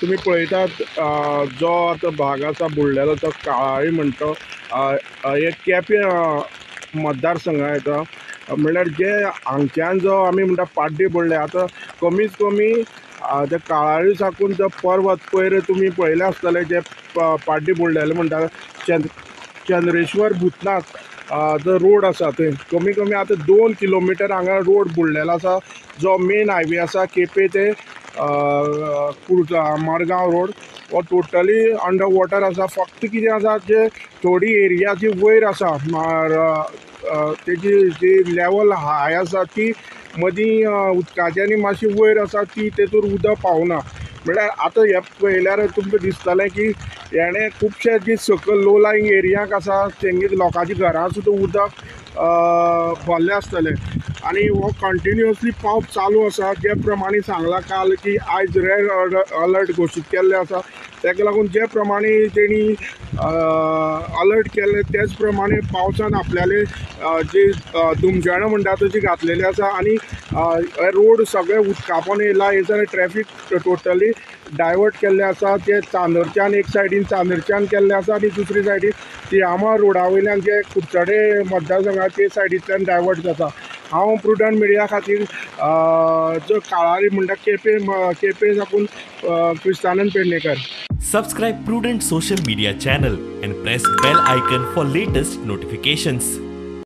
तुमी पळयतात जो आतां भाग आसा बुडलेलो तो काळाळी म्हणटा, हे केपें मतदारसंघा येता. म्हणल्यार जे हांगच्यान जो आमी म्हणटा पाड्डे बुडले, आतां कमीत कमी ते काळाळी साकून जो पर्वत पयर तुमी पळयले आसतले, जे पाड्डे बुडलेले म्हणटा चंद्रेश्वर भूतनाथ जो रोड आसा थंय कमी कमी आतां 2 किलोमिटर हांगा रोड बुडलेलो आसा. जो मेन हायवे आसा केपें ते कुर्जा मडगांव रोड हो टोटली अंडर वॉटर आसा. फक्त कितें आसा, जे थोडी एरिया जी वयर आसा तेजी जी लेवल हाय आसा ती मदीं उदकाची आनी मातशी वयर आसा ती तेतूर उदक पावना. म्हणल्यार आतां हें पळयल्यार तुमकां दिसतलें की हेणें खुबशे जी सकयल लो लायींग एरियाक आसा तेंगे लोकांच्या घरां सुद्दां उदक भरलें आसतलें. आनी हो कंटिन्युअसली पावस चालू आसा. जे प्रमाणे सांगलां काल की आयज रेड अलर्ट घोशीत केल्ले आसा, ताका लागून जे प्रमाणे तेणी अलर्ट केल्ले तेच प्रमाणे पावसान आपल्याले जी धुमशेणां म्हणटा तशी घातलेली आसा. आनी रोड सगळे उदकापोन येयला, हेजर ट्रॅफीक टोटली डायवर्ट केल्ले आसा. ते चांदरच्यान एक सायडीन चांदरच्यान केल्ले आसा आनी दुसरी सायडीन तियामा रोडा वयल्यान जे कुडचडे मतदारसंघा ते सायडींतल्यान डायवर्ट जाता. हांव प्रुडंट मिडिया खातीर जो काळारी म्हणटा केपें केपें साकून Kristanand Pednekar. Subscribe Prudent social media channel and press bell icon for latest notifications.